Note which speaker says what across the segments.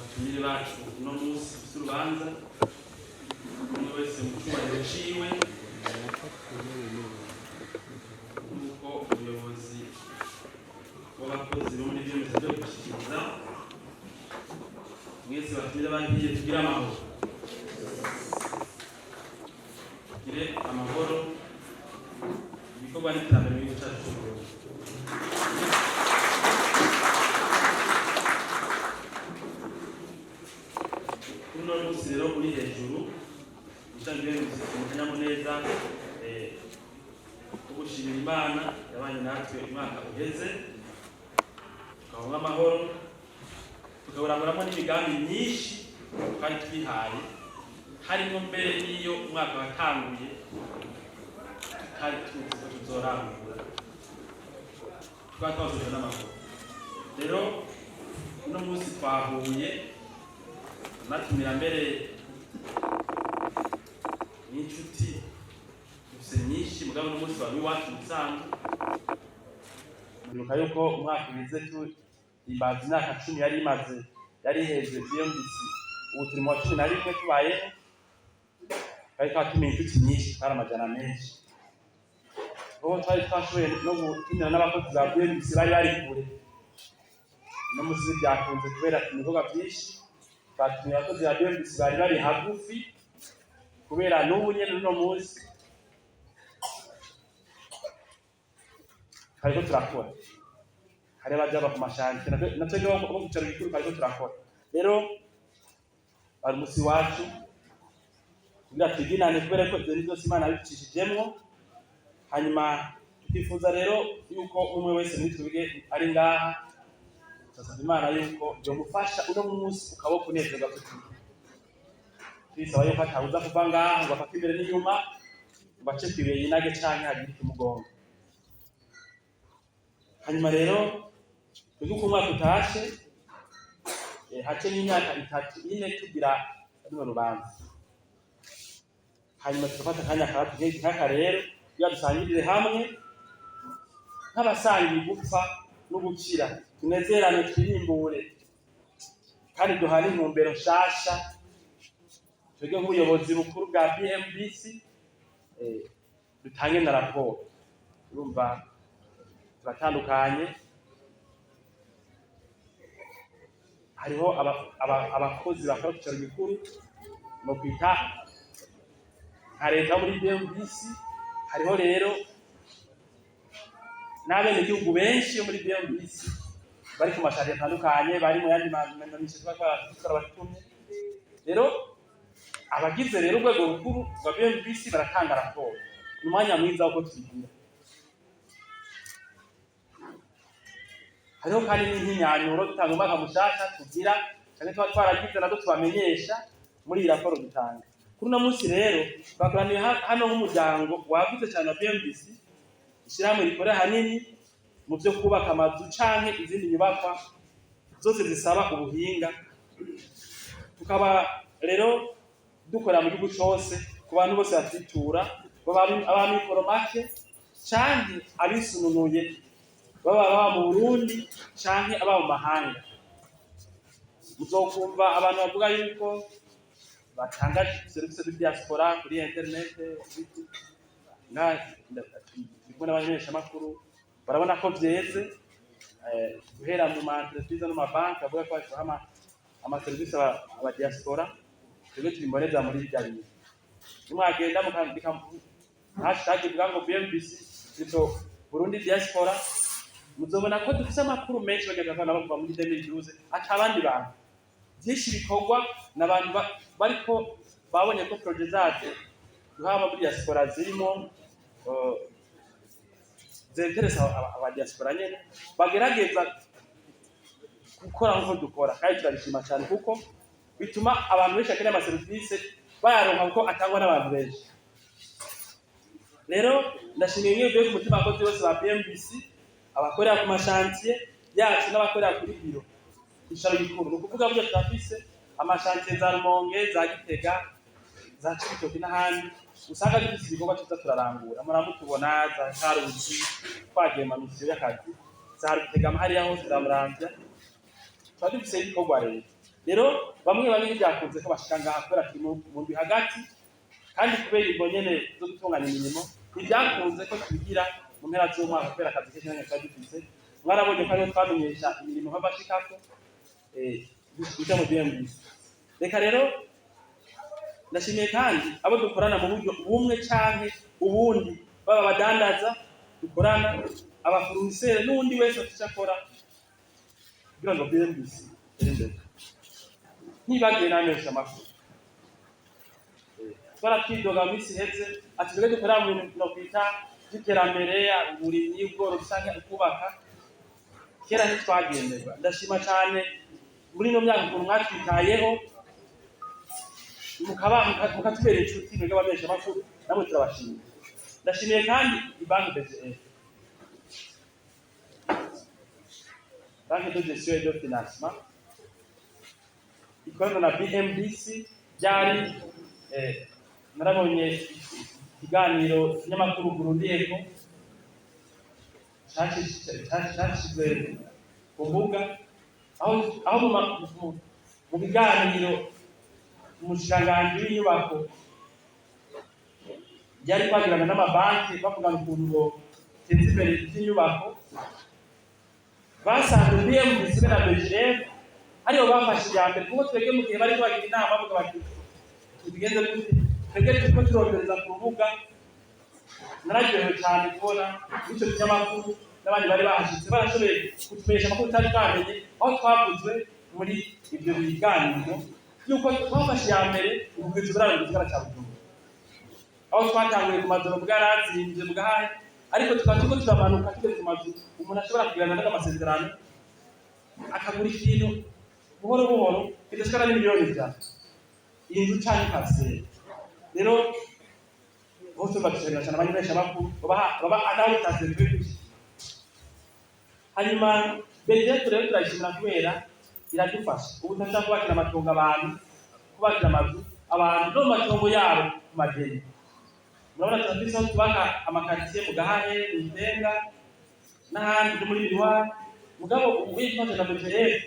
Speaker 1: Batumire bacu uno munsi dufise urubanza, umwe wese mu cyubahiro ciwe, nk'uko umuyobozi w'abakozi bo muri biyemeza byo gushyikiriza mwese batumire bagiye, tugire amahoro, tugire amahoro, ibikorwa n'iterambere mu gihugu cyacu cy'Uburundi. Kuri uno munsi rero uri hejuru ishami mu kanyamuneza ko gushimira Imana yabanye natwe umwaka uheze, tukabona amahoro, tukawuranguramwo n'imigambi myinshi twari twihaye, harimo mbere n'iyo umwaka watanguye tutari tuzi ko tuzorangura, tukaba twasojwe n'amahoro. Rero uno munsi twahuye natumira mbere n'inshuti dufise nyinshi, mugabo uno munsi wari iwacu musanzwe. Muribuka yuko umwaka uheze tuhimbaza imyaka 10 yari imaze, yari iheze BMBC. Ubu turi mu wa 11 tubayeho. Twari twatumiye inshuti nyinshi, twari amajana menshi, ubu twari twashoboye no gutumira n'abakozi ba BMBC bari kure. Uno munsi ntibyakunze kubera ibikorwa byinshi. Twatumiye abakozi ba BMBC bari hagufi, kubera n'ubu nyene uno munsi twariko turakora. Hari abaja ku ma chantier, natwe bo ku cicaro gikuru twariko turakora. Rero bari umusi wacu kugira twiginane, kubera ko ivyo vyose Imana yabicishijemwo. Hanyuma tukifuza rero yuko umwe wese muri twebwe ari ngaha, turasaba Imana yuko yomufasha uno munsi ukaba kunezerwa kutuye. Twisaba yuko atawuza kuva ngaha ngo afate imbere n'inyuma, ngo ace kw'ibuye yinage canke hagire ikimugonga. Hanyuma rero twebwe uko umwaka utashe, hace n'imyaka 3, 4 tugira runo rubanza, hanyuma tugafata akanya nk'aka rero kugira dusangirire hamwe nk'abasangiye gupfa no gukira, tunezerane, twirimbure kandi duhane intumbero nshasha. Twebwe nk'ubuyobozi bukuru bwa BMBC, dutange na raporo. Urumva turatandukanye, hariho abakozi bakora ku cicaro gikuru no kwita nka leta muri BMBC. Hariho rero n'abenegihugu benshi bo muri BMBC bari ku ma chantier atandukanye, bari mu yandi mamisho tuba twarabatumye. Rero abagize rero urwego rukuru rwa BMBC baratanga raporo, ni umwanya mwiza wo tubigira. Hariho kandi n'impinyanyuro dutanga umwaka mushasha tugira canke tuba twaragize, nazo tubamenyesha muri iyi raporo dutanga. Kuri uno munsi rero twakoraniye hano nk'umuryango wagutse cyane wa BMBC, ishyirahamwe rikorera hanini mu byo kubaka amazu canke izindi nyubakwa zose zisaba ubuhinga. Tukaba rero dukorera mu gihugu cose ku bantu bose batwitura, baba ab'amikoro make canke abisununuye, baba baba mu Burundi canke aba mu mahanga. Muzokumva abantu bavuga yuko batanga serivisi de diaspora kuri internet ndiko n'abamenyeshamakuru barabona ko vyeze, guhera mu ma entreprise no ma banki bavuga ko baha amaserivisi aba diaspora. Twebwe turi imboneza muri birya bintu. Nimwagenda mukandika hashtag ivuga ngo BMBC plutôt Burundi diaspora, muzobona ko dufise amakuru menshi bagenda nabo kuva muri 2012, ata abandi bantu. Byinshi bikorwa n'abantu bariko babonye ko projet zacu duhaba muri diaspora zirimo zenteresa aba diaspora nyene, bagerageza gukora nkuko dukora, kandi turabishima cyane kuko bituma abantu benshi bakeneye amaserivisi bayaronka, kuko atangwa n'abantu benshi. Rero ndashimiye mwebwe ku mutima abakozi bose ba BMBC, abakorera ku ma chantier yacu n'abakorera kuri biro icaro gikuru. Ni ukuvuga burya turafise ama chantier za Rumonge, za Gitega, za Cibitoke n'ahandi usanga dufise ibikorwa tuza turarangura. Muramutubona za Karusi twagiye mu misiyo y'akazi, za Rutegama, hariya hose, za Muramvya tuba dufise ibikorwa. Rero Rero bamwe bamwe ntibyakunze ko bashika ngaha kubera turi mu ndwi hagati, kandi kubera imvo nyene zo gutunganya imirimo ntibyakunze ko tubigira mu mpera z'umwaka kubera akazi kenshi nyene twari dufise. Mwarabonye ko ariho twamenyesha imirimo nk'abashikako guca mu BMBC. Reka rero ndashimiye kandi abo dukorana mu buryo bumwe canke ubundi, baba abadandaza dukorana, aba fournisseurs n'uwundi wese afite icyo akora kugira ngo BMBC itere imbere. Ntibagiye n'amesha amakuru, twaratwidoga mu minsi iheze ati twebwe dukorera mu bintu nokwita by'iterambere, uburimyi, ubworozi canke ukubaka, kera ntitwagenderwa. Ndashima cane muri ino myaka ukuntu mwatwitayeho, mukatubera inshuti mwebwe abamenyesha amakuru, namwe turabashimiye. Ndashimiye kandi ibanki BGF, Banque de Gestion et de Financement, ikorana na BMBC. Byari narabonye ikiganiro ikinyamakuru Burundi Echo cashizwe ku mbuga, aho mu biganiro umushikiranganji w'inyubako yari kwagirana n'amabanki bavugana ukuntu boteza imbere iby'inyubako, basanze BMBC be na BGF aribo bafashe iya mbere, kuko twebwe mu gihe bariko bagira inama bavuga bati tubigenze gute, twebwe turiko turondereza ku rubuga. Nararyohewe cyane kubona ico kinyamakuru n'abandi bari bahashitse barashoboye kutumenyesha amakuru tutari twamenye, aho twavuzwe muri ivyo biganiro yuko twafashe iya mbere ubugwiza uburaro mu gisagara ca Bujumbura, aho twatanguye ku mazu bwarazimvye bwahahe, ariko tukaba turiko turamanuka tugeze ku mazu umuntu ashobora kugirana n'amasezerano akagura ikintu buhoro buhoro bidashikana n'100 miliyoni inzu canke parcelle. Rero bose badushimira cyane abanyesha makuru baba naho bitaze gutya. Hanyuma BGF rero turayishimira kubera iradufasha ubu turashobora kubakira amatongo abantu, kubakira amazu abantu no mu matongo yabo ku madeni. Murabona turafise aho twubaka ama quartiers mu Gahahe, mw'Itenga n'ahandi no muri Miruwari, mugabo ubu iyo na BGF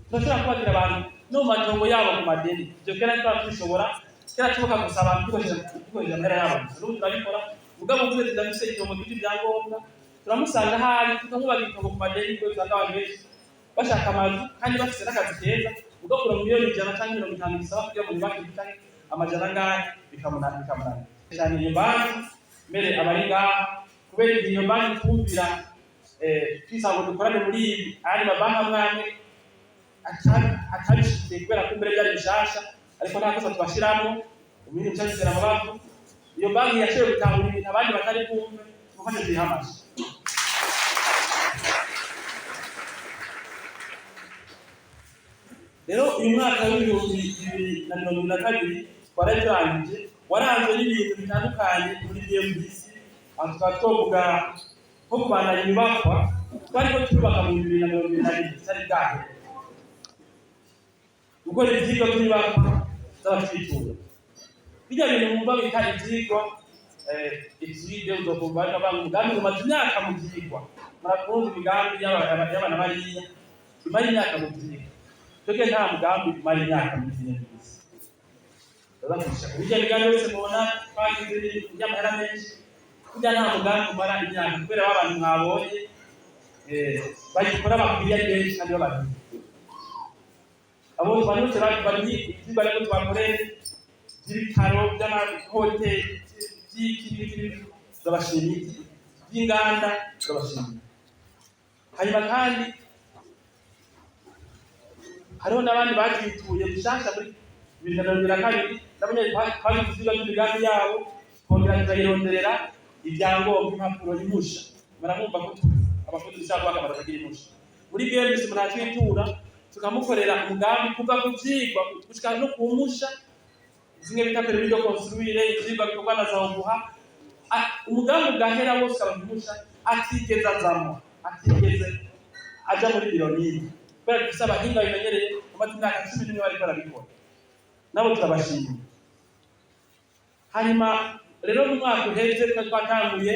Speaker 1: turashobora kubakira abantu no mu matongo yabo ku madeni. Ivyo kera ntitwaba tubishobora. Kera tubuka gusa abantu dukoresheje amahera yabo gusa. N'ubu turabikora, mugabo uvuze ndafise itongo ryuje ibyangombwa, turamusanga ahari tukamwubakira itongo ku madeni, kuko usanga abantu benshi bashaka amazu kandi bafise n'akazi keza, mugabo kuronka 100 miliyoni canke 50 bisaba kugira ngo yubake canke amajana angahe bikamunanira cyane. Iyo banki mbere abari ngaha kubera iyo banki twumvira twisanga ngo dukorane muri ibi, ayandi mabanki amwe amwe atabishikiye kubera ko mbere byari bishasha, ariko nta kosa tubashiramwo ibindi bishasha bitera amabavu. Iyo banki yashoboye gutahura ibintu abandi batari bwumve, tumufashe tuyihe amashi. Rero uyu mwaka w'2022 twari turangije waranzwe n'ibintu bitandukanye muri BMBC, aho tukaba twovuga nko kubandanya inyubakwa twariko turubaka mu 2021 tutari bwahere, gukora ivyigwa by'inyubakwa z'abatwitura, bijya bintu mwumva bita ivyigwa, étude, uzokumva bariko bavuga umugambi umaze imyaka mu vyigwa. Murakumva imigambi y'abana bariya imara imyaka mu vyigwa. Twebwe nta mugambi umara imyaka muri BMBC. Bijya migambi yose mubona twagize y'amahera menshi, burya nta mugambi umara imyaka, kubera ba bantu mwabonye bagikora bakwiye ari benshi kandi b'abahinga. Abo bantu bose bari ivyigwa ariko twakoreye by'ibitaro, by'amahoteli, by'iki n'iki n'iki, turabashimiye, by'inganda turabashimiye. Hanyuma kandi hariho n'abandi batwituye bishasha muri 2022, nabo nyene twagize ivyigwa by'imigambi yabo, twongera turayironderera ibyangombwa, impapuro, impusha. Muramwumva ko abafundi dushobora kubaka amazu atagira impusha. Muri BMBC umuntu aratwitura tukamukorera umugambi kuva ku vyigwa gushika no ku mpusha, zimwe bita permis de construire, ivyigwa bikorwa na za OBUHA, umugambi ugahera wose ukaba impusha, atigeze azamwo, atigeze aja muri biro n'imwe, kubera dufise abahinga bimenyereye bamaze imyaka 11 bariko barabikora. Nabo turabashimiye. Hanyuma rero mu mwaka uheze twari twatanguye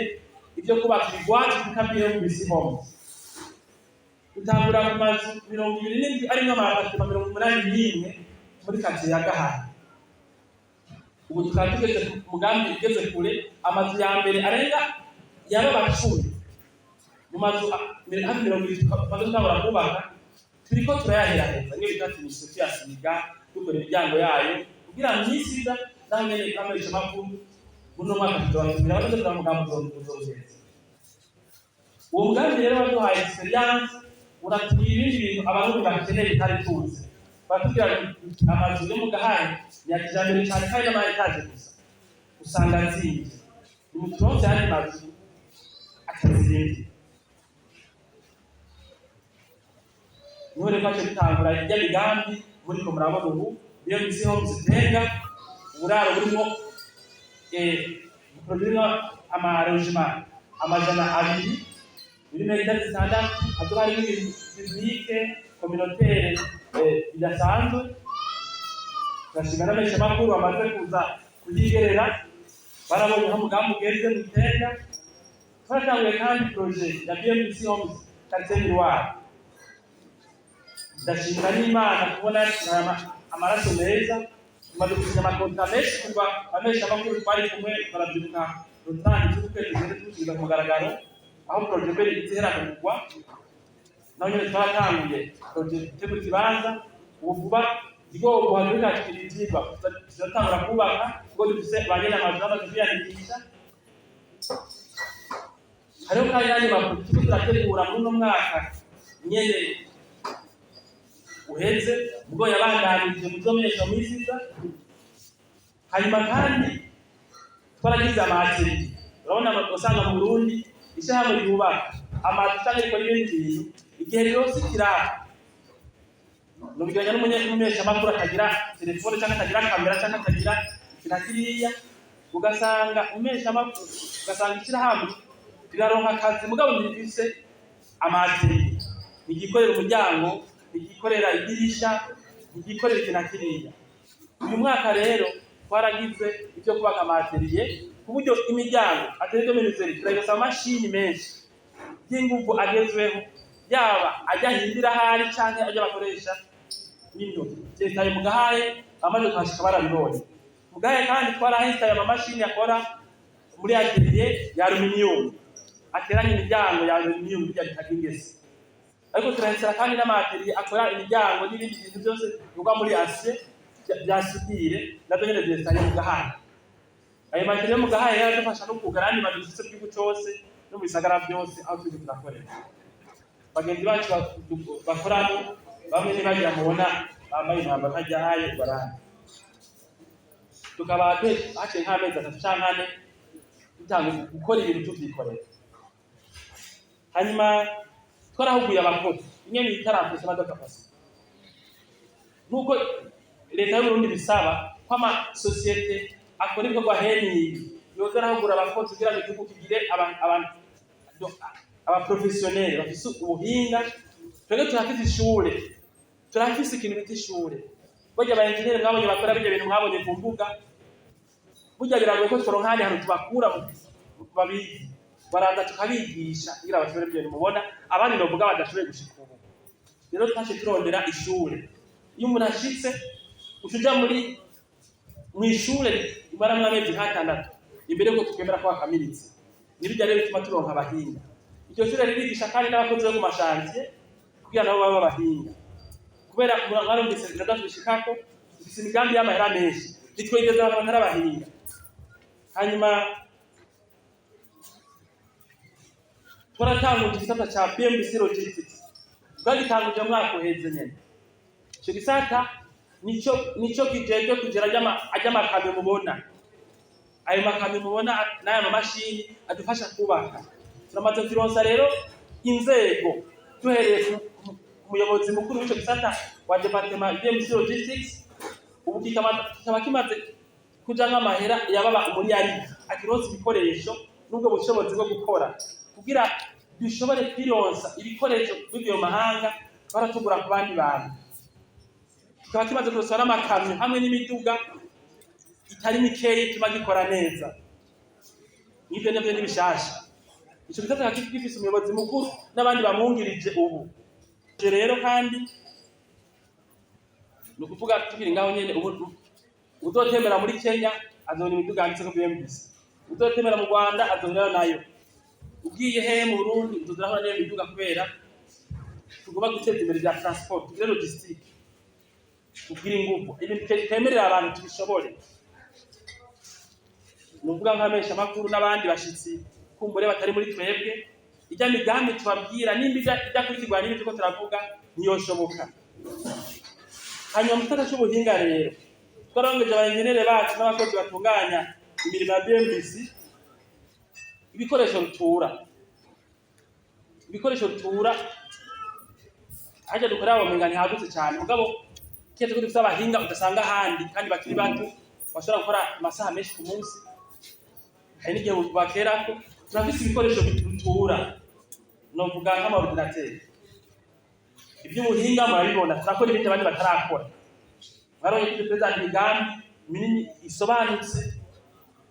Speaker 1: ibyo kubaka ibigwati bita BMBC Homes. Dutangura ku mazu 27 arimwo ama appartements 81 muri quartier ya Gahara. Ubu tukaba tugeze ku mugambi ugeze kure, amazu ya mbere arenga yaba 10 mu mazu hafi 20 tumaze gutangura kubaka, turiko turayaheraheza, niyo bita finition, tuyasiga, dukora imiryango yayo kugira ngo iminsi iza naho nyene amakuru muno mwaka tuzobatumira abakozi twa mugambi uzogeza. Uwo mugambi rero waduhaye expérience, uratubwira ibindi bintu Abarundi bakeneye bitari tuzi. Baratubwira ngo amazu yo mu Gahanga ni ya kijambere cyane kandi n'ama étages gusa usanga azimvye, nimuturonse ayandi mazu atazimvye. Niho rero twaciye dutangura irya migambi muriko murabona ubu, niyo misi Homes Tenga, uburaro burimo burimo ama logements 200 muri metero 6, hazoba harimo ibintu public, communautaire bidasanzwe. Turashima n'abamenyeshamakuru bamaze kuza kuyigerera, barabonye aho umugambi ugeze mu Tenga. Twaratanguye kandi projet ya BMC Homes Quartier Miroir. Ndashimira n'Imana kubona amaraso meza. Tumaze gusinya ama contrats menshi kuva abamenyeshamakuru twari kumwe baravyibuka rutangi z'ukwezi tugende tuwusubiza ku mugaragaro, aho projet mbere izihera kugwa. Naho nyene twaratanguye projet gutegura ikibanza. Ubu vuba igomba guhagarika ivyigwa, turatangura kubaka kuko dufise ba nyene amazu bamaze kwiyandikisha. Hariho kandi n'andi makuru turiko turategura muri uno mwaka nyene uheze, ubwo yabandanije muzomenyesha mu minsi iza. Hanyuma kandi twaragize ama ateliers. Urabona, usanga mu Burundi ishyirahamwe ryubaka amazu canke rikora ibindi bintu, igihe rirose ikiraka, nubigeranya n'umumenyeshamakuru atagira telefone canke atagira kamera canke atagira iki na kiriya, ugasanga umumenyeshamakuru, ugasanga ishyirahamwe riraronka akazi mugabo ntirifise ama ateliers, ntigikorera umuryango, ntigikorera idirisha, ntigikorera iki na kiriya. Uyu mwaka rero twaragize ibyo kubaka ama ateliers ku buryo imiryango, atelier de menuiserie, turayirosa amamashini menshi y'inguvu agezweho, yaba ajya ahindira ahari canke ajya bakoresha n'intoki. Vyesitaye mu Gahahe, abamaze kuhashika barabibonye. Mu Gahahe kandi twarahinstaye amamashini akora muri atelier ya aluminium, ateranya imiryango ya aluminium bijya bitagira ingese, ariko turahinsitara kandi n'ama ateliers akora imiryango n'ibindi bintu byose bikorwa muri acier bya soudure, navyo nyene vyesitaye mu Gahahe. Ayo ma ateliers yo mu Gahahe rero aradufasha no kugara ayandi mazu dufise mu gihugu cose no mu bisagara byose aho turiko turakorera. Bagenzi bacu bakoramo bamwe ntibagira mubona bambaye imyambaro ntajyahaye barahari. Tukaba haciye nk'amezi 3 canke 4 dutanga gukora ibintu tuvyikorera. Hanyuma twarahuguye abakozi imwe bita renforcement de capacité, nk'uko leta y'Uburundi bisaba ko amasosiyete akora ibikorwa henibi yoza arahugura abakozi kugira ngo igihugu kigire aba professionnels bafise ubuhinga. Twebwe turafise ishure, turafise ikintu bita ishure. Burya aba engineer mwabonye bakora bijya bintu mwabonye ku mbuga, burya biragoye ko tworonka ahandi hantu tubakura babizi. Baraza tukabigisha kugira bashobore ibyo bintu mubona, abandi novuga badashoboye gushika ubu. Rero twaciye turondera ishure. Iyo umuntu ashitse, uca uja muri mw'ishure rimaramwo amezi nk'atandatu imbere yuko twemera ko wakamiritse. Nibijya rero bituma turonka abahinga. Iryo shure ririgisha kandi n'abakozi bo ku ma chantiers kugira nabo babe abahinga, kubera mwarumvise ndaza tubishikako, dufise imigambi y'amahera menshi, nitwegeza abantu batari abahinga. Hanyuma twaratanguje igisata ca BMBC Logistics, twagitanguje mu mwaka uheze nyene. Ico gisata nico kijejwe kugera ajya amakamyo mubona, ayo makamyo mubona n'aya mamashini adufasha kubaka. Turamaze kuronsa rero inzego, duhereye ku muyobozi mukuru w'ico gisata wa département BMC Logistics. Ubu kikaba kimaze kujamwo amahera yababa umuriyari, akironsa ibikoresho n'ubwo bushobozi bwo gukora kugira dushobore kwironsa ibikoresho bivuye mu mahanga baratugura ku bandi bantu. Kikaba kimaze kuronswa n'amakamyo hamwe n'imiduga itari mikeyi ituma gikora neza. N'ivyo navyo ni bishasha. Ico gisata kikaba gifise umuyobozi mukuru n'abandi bamwungirije. Ubu Rero kandi ni ukuvuga tukiri ngaho nyene, ubu uzotembera muri Kenya azobona imiduga yanditseko BMBC, uzotembera mu Rwanda azohurayo nayo, ugiye hehe mu Burundi uzoza urahura n'iyo miduga, kubera tugomba guteza imbere vya transport, tugire logistique, tugire inguvu, ibintu twemerera abantu tubishobore. Ni ukuvuga nk'abamenyesha amakuru n'abandi bashitsi kumbure batari muri twebwe, ijya migambi tubabwira nimba idakurikirwa n'ibi turiko turavuga, ntiyoshoboka. Hanyuma mu gisata c'ubuhinga rero, twarongeje abaenjenere bacu n'abakozi batunganya imirimo ya BMBC ibikoresho rutura. Ibikoresho rutura harya dukorera womenga ntihagutse cyane, mugabo kiretse ko dufite abahinga udasanga ahandi kandi bakiri bato, bashobora gukora amasaha menshi ku munsi, hari n'igihe bakerako. Turafise ibikoresho rutura, novuga nk'ama ordinateur. Iby'ubuhinga murabibona, turakora ibindi abandi batarakora. Mwarabonye ko dupresenta imigambi minini isobanutse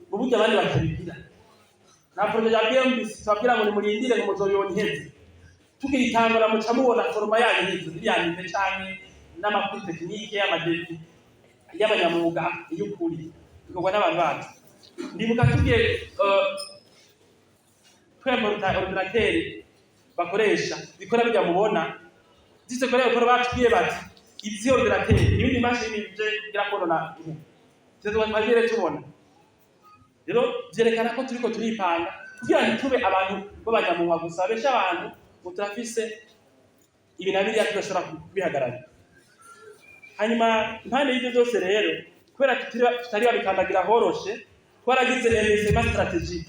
Speaker 1: mu buryo abandi batabigira. Nta projet ya BMBC tubabwira ngo nimurindire ngo muzobibona iheze. Tukiyitangura muca mubona forme yayo iheze, ziriya nime canke n'amakuru technique y'ama devis y'abanyamwuga y'ukuri, bikorwa n'abantu bacu. Ndibuka tugiye twemporta ordinateur bakoresha bikora bijya mubona zise kore bakora, batubwiye bati izi ordinateur ibindi mashini bije bigira konona, tuzo twagire tubona. Rero vyerekana ko turiko turipanga kugira ntitube abantu b'abanyamunwa gusa babesha abantu ngo turafise ibi na biriya tudashobora kubihagararira. Hanyuma impande y'ivyo byose rero, kubera tutari babikandagira horoshe, twaragize investissement stratégique.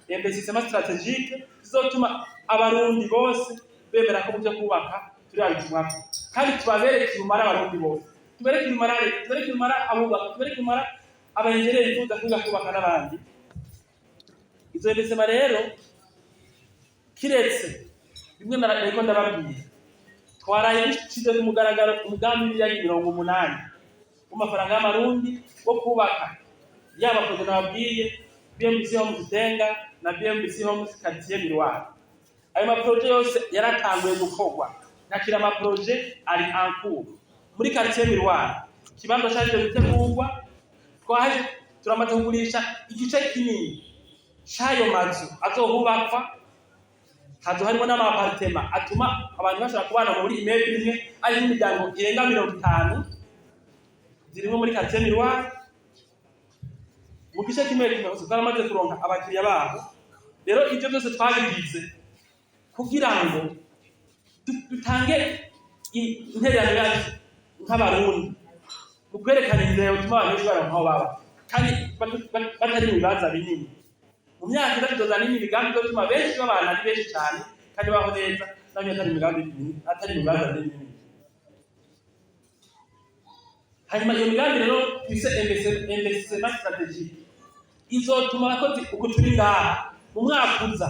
Speaker 1: Investissement stratégique zizotuma Abarundi bose bemera ko mu byo kubaka turi babitumwako, kandi tubabereke umumaro. Abarundi bose tubereke umumaro leta, tubereke umumaro abubaka, tubereke umumaro abayenjereri bifuza kwiga kubaka n'abandi. Izo investissement rero, kiretse bimwe nariko ndababwira, twaraye dushize ku mugaragaro umugambi w'imiliyari 80 w'amafaranga y'Amarundi wo kubaka yaba projet nababwiye, BMBC Homes Tenga na BMBC Homes Quartier Miroir. Ayo ma projets yose yaratanguye gukorwa, nakira ama projets ari en cours. Muri Quartier Miroir, ikibanza cyaje gutegurwa, twaje turamaze kugurisha igice kinini c'ayo mazu azohubakwa. Hazo harimo n'ama appartements atuma abantu bashobora kubana muri immeuble imwe ari n'imiryango irenga 50 zirimo muri Quartier Miroir. Mu gice kimwe kimwe hose twaramaze kuronka abakiriya babo. Rero ibyo byose twabigize kugira ngo dutange intererano yacu nk'Abarundi mu kwerekana inzira yotuma abantu benshi baronka aho baba kandi batari mu bibanza binini. Mu myaka itatu tuzana n'imigambi izotuma benshi babana ari benshi cyane kandi baho neza, naho atari imigambi minini, atari mu bibanza binini. Hanyuma iyo migambi rero twise investissement stratégique izotuma abakozi uku turi ngaha mu mwaka uza,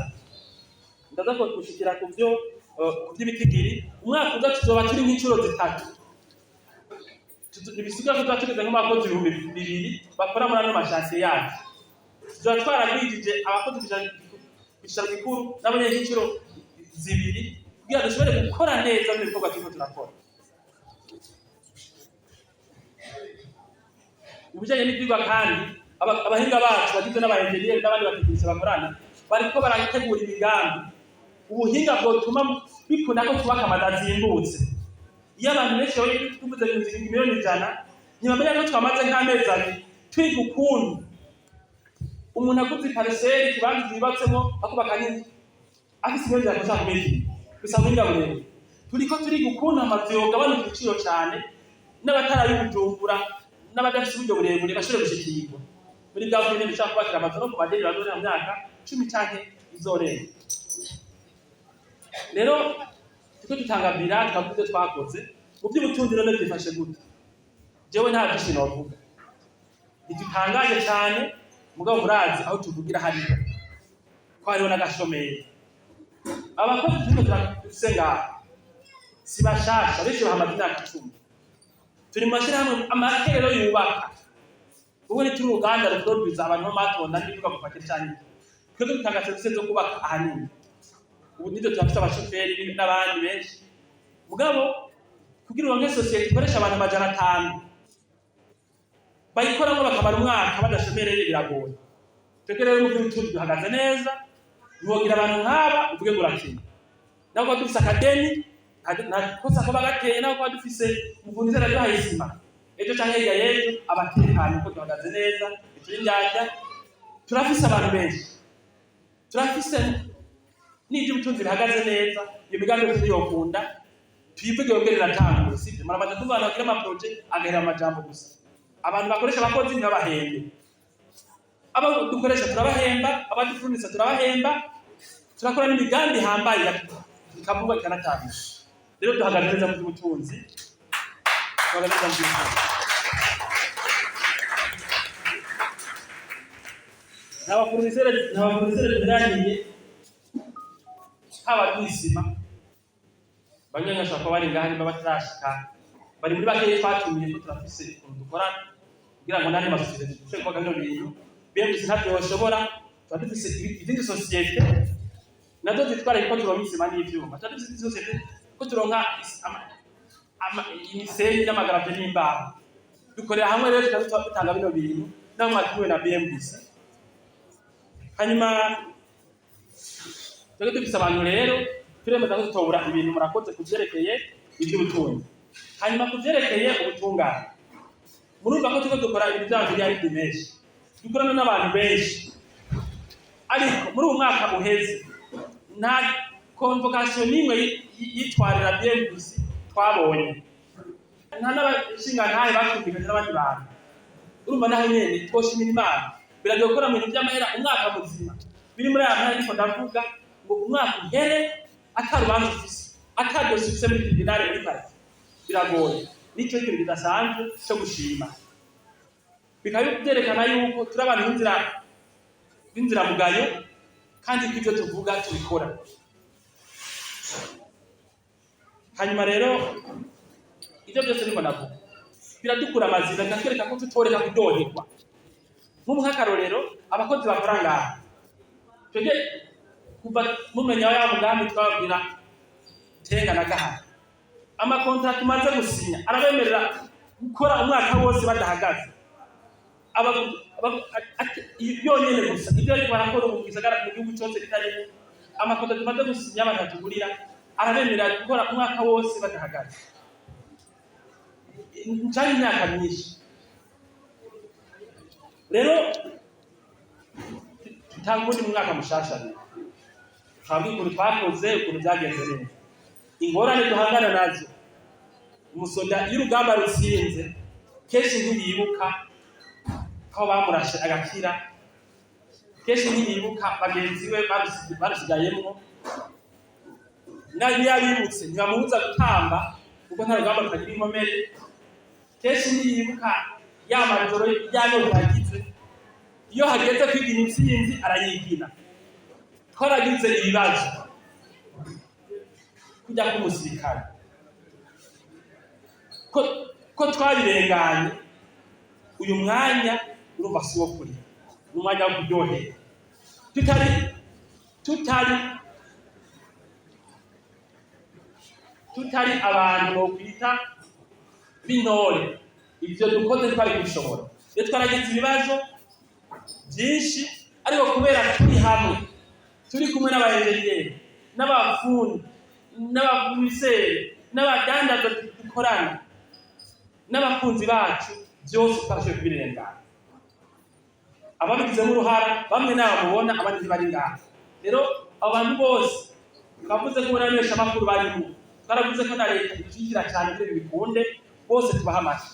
Speaker 1: ndaza ko gushikira ku byo ku by'ibitigiri, umwaka uza tuzoba turi nk'inshuro zitatu. Ntibisigaye ko tuba tugeze nk'abakozi 2000 bakora muri ano ma chantiers yacu. Tuzoba twaragwijije abakozi ku cyicaro gikuru nabo nyene nk'inshuro zibiri, kugira dushobore gukora neza mu bikorwa turiko turakora. Mu bijanye n'ivyigwa kandi, abahinga bacu bagizwe n'abaenjeniyeri n'abandi batekinisiye bakorana bariko barategura imigambi, ubuhinga bwotuma bikunda ko twubaka amazu azimbutse. Iyo abantu benshi babonye tuvuze inzu miliyoni 100, ntibamenya ko twamaze nk'amezi 2 twiga ukuntu umuntu aguze i parcelle, ikibanza yubatsemo, akubaka n'inzu afise miliyoni 100 ashaka kumenya gusa ubuhinga burebure. Turiko turiga ukuntu amazu yogabanuka ibiciro cane, n'abatarayi Bujumbura n'abadafise uburyo burebure bashobore gushikirwa muri bwa buryo dushobora kubakira amazu no ku madeni bazorera mu myaka 10 canke izorenga. Rero turiko dutanga bilan, twavuze ivyo twakoze mu by'ubutunzi. None byifashe gute? Jewe nta byinshi novuga, ntidutangaje cane, mugabo murazi aho tuvugira hariho ko hariho n'agashomeri. Abakozi turiko turafise ngaha si bashasha, benshi bahamaze imyaka 10. Turi mu mashirahamwe make rero yubaka, ubu ntituri uruganda ruproduza abantu b'amatonda n'ibivuga mu paketi canke twebwe dutanga serivisi zo kubaka ahanini. Ubu nivyo, turafise abashoferi n'abandi benshi. Mugabo kugira uronke société ikoresha abantu 500 bayikoramo bakamara umwaka badashomereye, biragoye. Twebwe rero mu by'ubutunzi duhagaze neza. Ntiwogira abantu nk'aba uvuge ngo urakina. Naho kuba dufise akadeni, nta kosa kaba gateye. Naho kuba dufise umuvuzi araduhaye isima ejo canke hirya y'ejo, abatekanye kuko duhagaze neza, ntituri indyarya. Turafise abantu benshi, turafise n'ivy'ubutunzi bihagaze neza. Iyo migambi yose yokunda tuyivuge, yongere iratangura, sivyo? Muramaze kumva abantu bagira ama projets agahera amajambo gusa. Abantu bakoresha abakozi ntibabahembe. Abo dukoresha turabahemba, abadufurnisa turabahemba, turakora n'imigambi ihambaye ikavugwa ikanatangura. Rero duhagaze neza mu by'ubutunzi, duhagaze neza mu by'ubutunzi. Nta ba fournisseurs duheraniye, haba kw'isima. Bamwe bashobora kuba bari ngaha, nimba batarashika bari muri bakeyi twatumiye, ko turafise ukuntu dukorana kugira ngo n'andi masosiyete dushobore gukora bino bintu. BMBC ntabyo yoshobora. Tuba dufise izindi sociétés nazo zitwara ko turonka isima n'ivyuma. Tuba dufise izindi sociétés ko turonka imisenyi n'ama graviers n'imbaho. Dukorera hamwe rero, tukaba dutanga bino bintu naho mwatumiwe na BMBC. Hanyuma twebwe dufise abantu rero, turemeza ko tutobura ibintu. Murakoze ku vyerekeye ivy'ubutunzi. Hanyuma ku vyerekeye ubutungane, murumva ko turiko dukora ibintu vy'amamiliyaridi menshi, dukorana n'abantu benshi. Ariko muri uwu mwaka uheze nta convocation n'imwe yitwarira BMBC twabonye, nta n'abashingantahe batwumvikanye n'abandi bantu. Urumva naho nyene twoshimira Imana. Biragoye gukora mu bintu vy'amahera umwaka muzima biri muri aya mahera, ariko ndavuga ngo umwaka uhere ata rubanza ufise, ata dossier ufise muri tribunal, muri parquet, biragoye. Nico ikintu kidasanzwe cyo gushima, bikaba byerekana yuko turi abantu b'inziramugayo, kandi ko ivyo tuvuga tubikora. Hanyuma rero ivyo byose niko navuga biradukura amazina, bikatwereka ko tutoreka kuryoherwa. Nk'ubu nk'akarorero, abakozi bakora ngaha, twebwe kuva mumenya ya mugambi twababwira tenga na gahara, ama contrats tumaze gusinya arabemerera gukora umwaka wose badahagaze. Yonyene gusa ibyo ariko barakora ubu mu gisagara, mu gihugu cyose bitarimo, ama contrats tumaze gusinya abantu batugurira arabemerera gukora umwaka wose badahagaze canke imyaka myinshi. Rero tutanga uwundi mwaka mushasha. Rero twabwiye ukuntu twakoze, ukuntu byagenze neza, ingorane duhangana nazo. Umusoda iyo urugamba rutsinze, kenshi ntiyibuka aho bamurashe agakira, kenshi ntiyibuka bagenzi be barusigayemwo. Niyo abibutse ntibamubuza gutamba, kuko nta rugamba rutagira inkomere. Kenshi ntiyibuka ya majoro y'anyota yagize. Iyo hageze kwigina intsinzi arayigina. Twaragize ibibazo kujya k'umusirikare, ko twabirenganye. Uyu mwanya urumva si wo kurira, ni umwanya wo kuryohera. Tutari abantu bokwita b'intore, ivyo dukoze twari kubishobora. Iyo twaragize ibibazo byinshi, ariko kubera turi hamwe, turi kumwe n'abayenjeniyeri n'abafundi n'abakomiseri n'abadandaza dukorana n'abakunzi bacu, byose twarashoboye kubirengana. Ababigizemo uruhara bamwe nabo mubona, abandi ntibari ngaha. Rero abo bantu bose twavuze ko n'abamenyeshamakuru barimo, twaravuze ko na leta idushyigikira cyane kugira ibi bikunde, bose tubaha amashyi.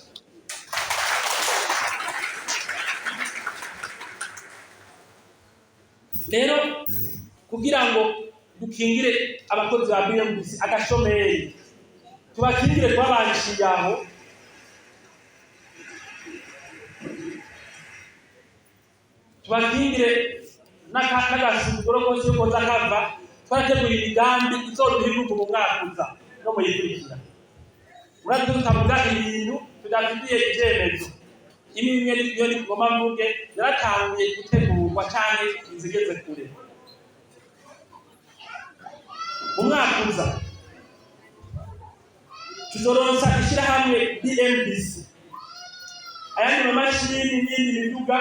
Speaker 1: Rero kugira ngo dukingire abakozi ba BMBC agashomeri, tubakingire kubabanishiye aho tubakingire n'agasuzuguro kose yuko koza kava, twarateguye imigambi izoduha inguvu mu mwaka uza no muyikurikira. Murazi ko tutavuga ibintu tudafitiye icyemezo. Imwe niyo ngoma mvuge yaratanguye gutegurwa canke izigeze kure. Mu mwaka uza Tuzoronsa ishyirahamwe BMBC ayandi mamashini n'iyindi miduga,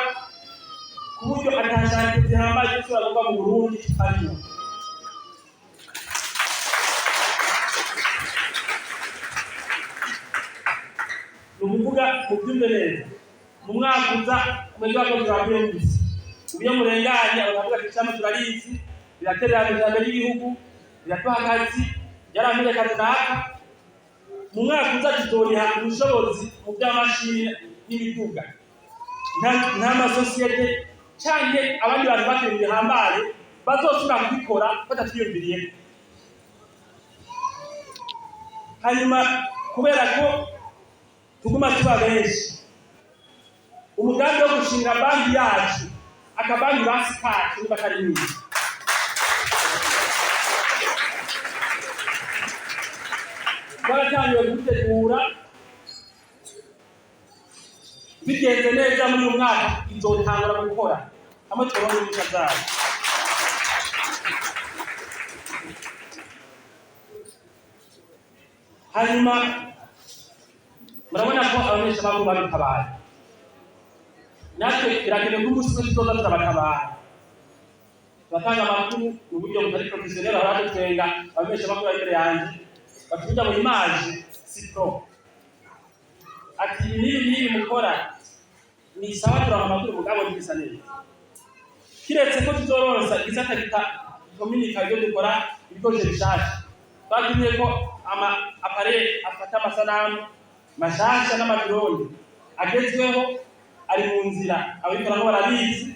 Speaker 1: ku buryo ata chantier zihambaye zishobora kuva mu Burundi tutarimo. Ni ukuvuga, mubyumve neza, mu mwaka uza umeze w'abakozi ba BMBC, iyo murenganye bakavuga ati: "Ishami turarizi, riraterera mu iterambere ry'igihugu, riraduha akazi, ryarampere akazi naka." Mu mwaka uza tuzoriha ubushobozi mu by'amashini n'imiduga. Nta masosiyete canke abandi bantu bakiri bihambaye bazosubira kubikora batatwiyumviriyeko. Hanyuma, kubera ko tuguma tuba benshi, umugambi wo gushinga banki yacu, akabanki basi kacu, niba kari mwiza, twaratangiye kubitegura. Bigenze neza, muri uyu mwaka izotangura gukora hamwe turonke impushya zayo. Hanyuma murabona ko abamenyeshamakuru babitabaye, natwe birakenewe ko umunsi umwe tuzoza turabatabara. Turatanga amakuru mu buryo butari professionnel. Aho badutwenga abamenyeshamakuru bari imbere yanjye, batuvuga ngo image si pro, ati: "Ibi n'ibi n'ibi mukora ni sawa, turonka amakuru, mugabo ntibisa neza." Kiretse ko tuzoronsa igisata gita kominika ibyo dukora, ibikoresho bishasha twatumye ko ama appareil afata amasanamu mashasha n'ama drone agezweho ari mu nzira, abikoramo barabizi.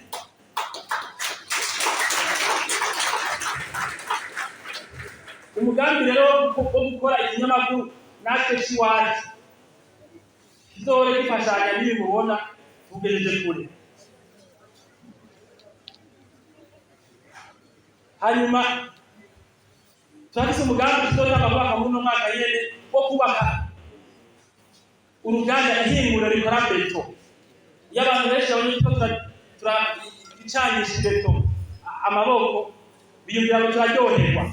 Speaker 1: Umugambi rero wo gukora ikinyamakuru natwe c'iwacu kizohore gifashanya n'ibi mubona, tugejeje kure. Hanyuma turafise umugambi tuzotanga kubaka muri uno mwaka nyene wo kubaka uruganda, ihinguriro rikora béton. Iyo abantu benshi babonye ko turacanisha béton amaboko, biyumvira ngo turaryoherwa.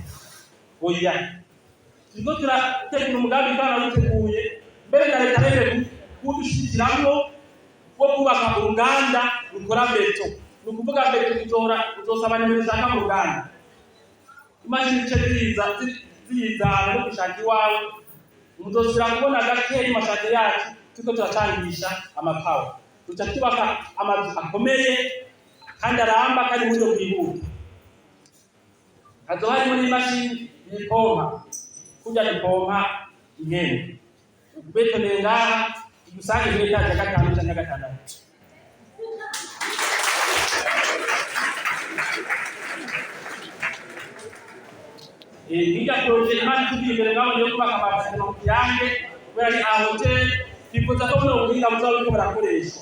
Speaker 1: Oya, turiko turategura umugambi, twarawiteguye mbere na leta yemeye kuwudushikiramwo, wo kubaka uruganda rukora béton. Ni ukuvuga béton uzohora uzosaba nimero ushaka mu ruganda, imashini ice ziza ziyizana no gushaka iwawe. Muzosubira kubona gakeyi ma chantier yacu turiko turacangisha amapawa. Duca tubaka amazu akomeye kandi aramba kandi mu buryo bwihuta. Hazoba harimo n'imashini yipompa, kurya ipompa impene ubetoneye ngaha, igusange muri étage ya gatanu canke ya gatandatu. Hirya projet Imana itugiye imbere, mwabonye yo kubaka amapatema ku Kiyange, kubera ari a hôtel, twifuza ko buno buhinga buzoba buriko burakoreshwa.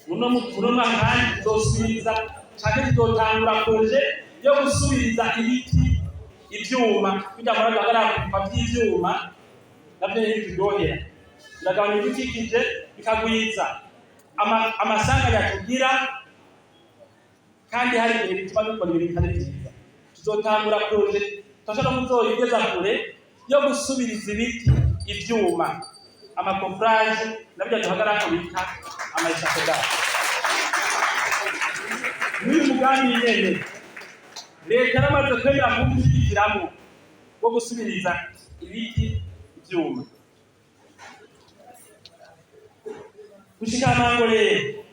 Speaker 1: Muno mwaka kandi tuzosubiriza canke tuzotangura projet yo gusubiriza ibiti ivyuma. Kugira ngo duhagarare vy'ivyuma, navyo ntibituryohera, biragabanya ibidukikije, bikagwiza amasanganya tugira, kandi hari igihe bituma dukora ibintu bitari vyiza. Tuzotangura projet, turashaka no kuzoyigeza kure, yo gusubiriza ibiti ivyuma, ama coffrage nabyo duhagararako bita ama échafaudage. N'uyu mugambi nyene leta yaramaze kwemera kuwushyigikiramwo, wo gusubiriza ibiti ivyuma. Gushika amango rero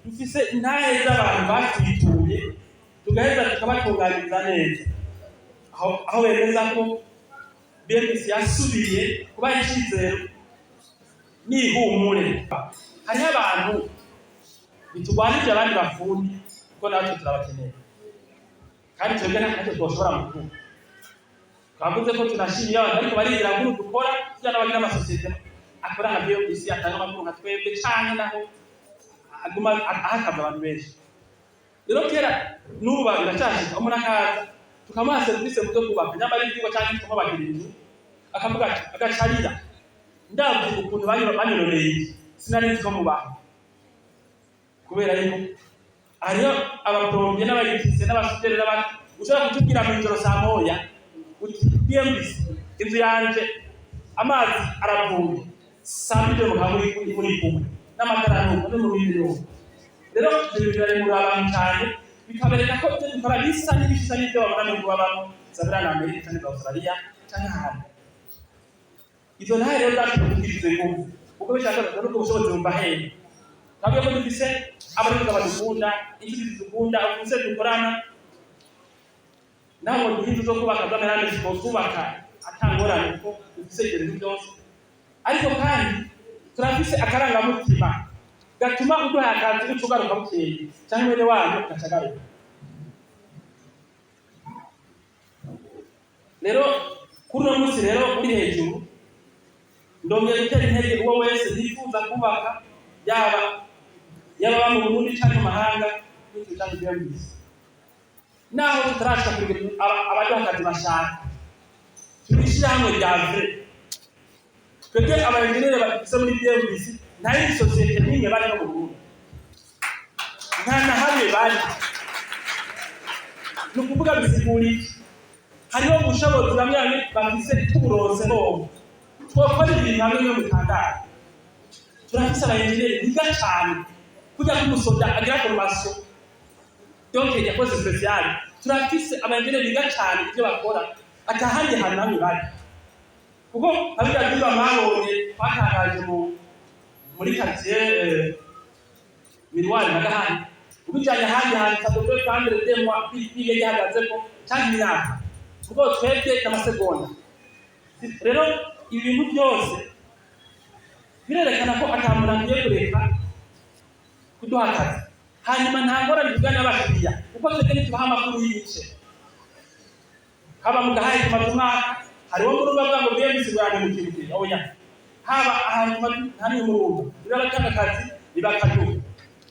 Speaker 1: dufise intahe z'abantu batwituye, tugaheza tukabatunganiriza neza, aho bemeza ko BMBC yasubiye kubaha icizero n'ihumure. Hariho abantu biturwanije, abandi bafundi, kuko natwe turabakeneye, kandi twebwe ntacyo twoshobora mu gihugu. Twavuze ko tunashimiye abantu ariko barigira nkuru dukora, kugira n'abagira amasosiyete akora nka BMBC, atanga amakuru nka twebwe, canke naho aguma ahakaza abantu benshi. Rero kera n'ubu biracashika, umuntu akaza tukamuha serivisi mu byo kubaka, nyamara ivyigwa canke tukamubakira inzu, akavuga ati, agacarira: "Ndavye ukuntu banyonoreye inzu, sinari nzi ko mubaho." Kubera yuko hariho aba plombier n'aba électricien n'aba soudeur. Ushobora kutubwira mu ijoro saa 1 uti: "BMBC, inzu yanje amazi aravuye." Saa 2 mukaba muri kumwe n'amatara nuko no mu bindi nuko. Rero ibyo bintu biraremura abantu cyane, bikabereka ko ibyo dukora bisa n'ibisa n'ibyo babona mu bihugu babamo, za biriya na Amerika cyangwa za Australia cyangwa ahandi. Izo ntahe rero zacu kutugiriza ingufu, kuko bishaka n'ubwo bushobozi bumva hehe? Twabwiye ko dufise abarinzi badukunda, inshuti zidukunda, abakozi dukorana. Naho duha inzu zo kubaka z'amahera menshi, twubaka atangorane, kuko dufise ibyo bintu byose. Ariko kandi turafise akarangamutima gatuma uduhaye akazi uca ugaruka bukeye, cyangwa mwene wanyu ugaca agaruka. Rero kuri uno munsi rero uri hejuru, ndongeye gutera intege uwo wese yifuza kubaka, yaba mu Burundi cyangwa mu mahanga, n'icyo cyangwa ibyo bize. Naho tutarashika kugira abaduha akazi bashaka, turi ishyirahamwe rya vrai. Twebwe abayenjeniyeri bafise muri BMBC, nta yindi sosiyete n'imwe bari no mu Burundi, nta na hamwe bari. Ni ukuvuga bisigura iki? Hariho ubushobozi bamwe bamwe bafise, tuburonse bobo twokora ibintu hamwe no mutangaye. Turafise abayenjeniyeri biga cane, kurya k'umusoda agira formation, donc yakoze spécial. Turafise abayenjeniyeri biga cane, ibyo bakora atahandi hantu hamwe bari, kuko abirya byumba mwabonye twatangaje muri quartier Miroir na Gahani, ubijanye ahandi hantu ça devait prendre 2 mois biye gihagazeko canke imyaka, kuko twebwe n'amasegonda. Rero ibi bintu byose birerekana ko ata muntu akwiye kureka kuduha akazi. Hanyuma nta ngorane tugana n'abakiriya, kuko twebwe ntitubaha amakuru y'ibice. Haba mu Gahayi tumaze umwaka, hariho murumva avuga ngo BMBC ngo oya. Haba ahantu hamwe murumva niba abatanga akazi ntibakaduha,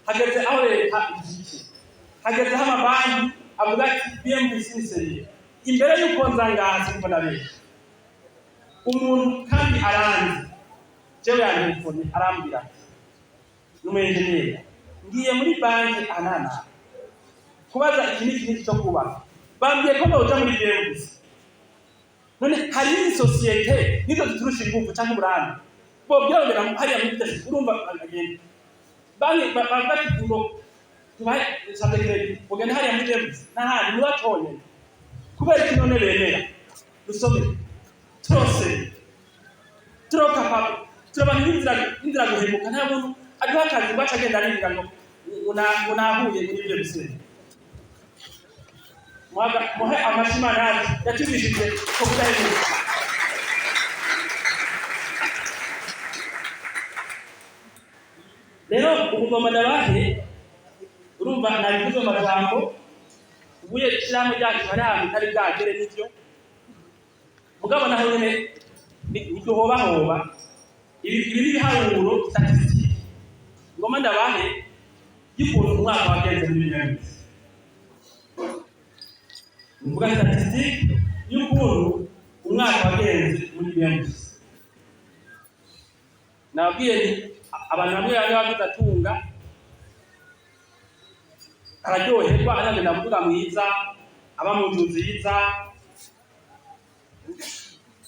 Speaker 1: hageze aho leta ishyigikiye, hageze aho amabanki avuga ati: "BMBC ni sérieux." Imbere y'uko nza ngaha, siniko benshi, umuntu kandi aranzi jewe yantelefone arambwira ati: "N'umu-enjeniyeri, ngiye muri banki aha n'aha kubaza iki n'iki n'iki cyo kubaka, bambwiye ko noja muri BMBC. None hari indi sosiyete nizo ziturusha ingufu canke uburambe bobwira bagera hariya muri leadership?" Urumva agenda banki bavuga ati ngo tubahe sable crédit, ugende hariya muri BMBC n'ahandi ni batonyene. Kubera iki none bemera? Dusome trop sérieux, trop capable. Turi abantu b'inzira guhemuka. Nta muntu aduha akazi ngo ace agenda arindira ngo nahuye muri ibyo bisebe. Muhe amashyi Imana yacu yatubishije ko kudahemuka. Rero ubu ngoma ndabahe, urumva nabivuze mu majambo. Ubuye ishyirahamwe ryacu hari ahantu itari bwagere, nivyo, mugabo naho nyene ntiduhobahoba. Ibi ni ibiharuro, statistique, ngoma ndabahe y'ukuntu umwaka wagenze muri BMBC. Mvuga statistique y'ukuntu umwaka wagenze muri BMBC. Nababwiye ni abantu bamwe bamwe bavuze atunga araryoherwa, aragenda muduga mwiza, aba mu nzu nziza,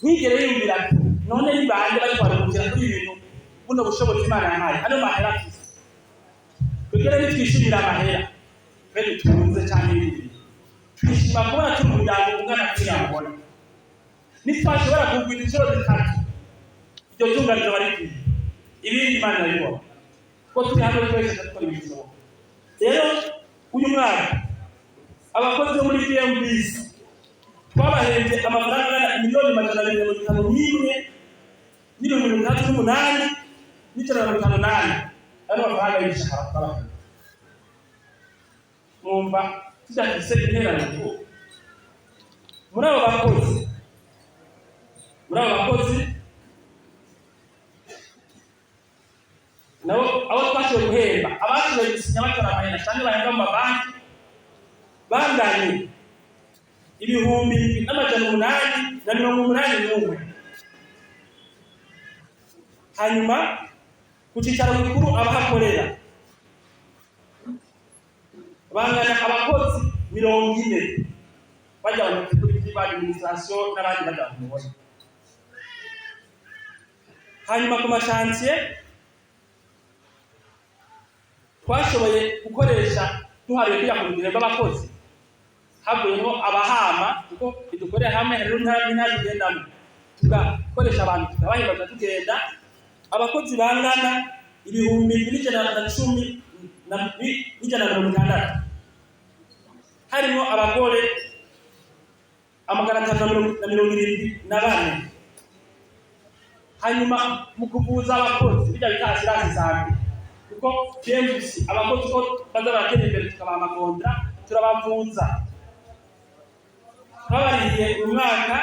Speaker 1: ntigere yumvira ati: "None ni bande bariko baruhukira kuri ibi bintu, buno bushobozi Imana yampaye, ano mahera afise?" Twebwe ntitwishimira amahera twe dutunze canke ibindi bintu, twishima kubona turi umuryango ungana kuriya. Mubona nitwashobora kugwiza inshuro zitatu, iryo tunga rizoba rikwiye. Ibindi Imana irabibona, kuko turi hamwe twese dukora ibintu bishoboka. Rero uyu mwaka abakozi bo muri BMBC twabahembye amafaranga angana 251,668,158 158. Ayo ni amafaranga y'imishahara twabahembye. Mwumva tudafise intererano muri abo bakozi? Muri abo bakozi nabo, abo twashoboye guhemba, abashoboye gusinya batora amahera canke bahembwa mu mabanki, banganye 7881. Hanyuma ku cicaro gikuru, abahakorera bangana abakozi 40. Bajya abantu bategura ivyigwa, administration n'abandi bajya abantu mubona. Hanyuma ku ma chantiers twashoboye gukoresha, duhariye kugira ngo duhembe abakozi, havuyemo abahama, kuko idukorera hamwe, hariho intara tugendamo, tugakoresha abantu, tukabahemba, tugenda abakozi bangana 7160, harimo abagore 574. Hanyuma mu kuvuza abakozi, bijya bita assurance santé, kuko BMBC abakozi ko baza baratera imbere, tukabaha ama contrats, turabavuza. Twabarihiye uyu mwaka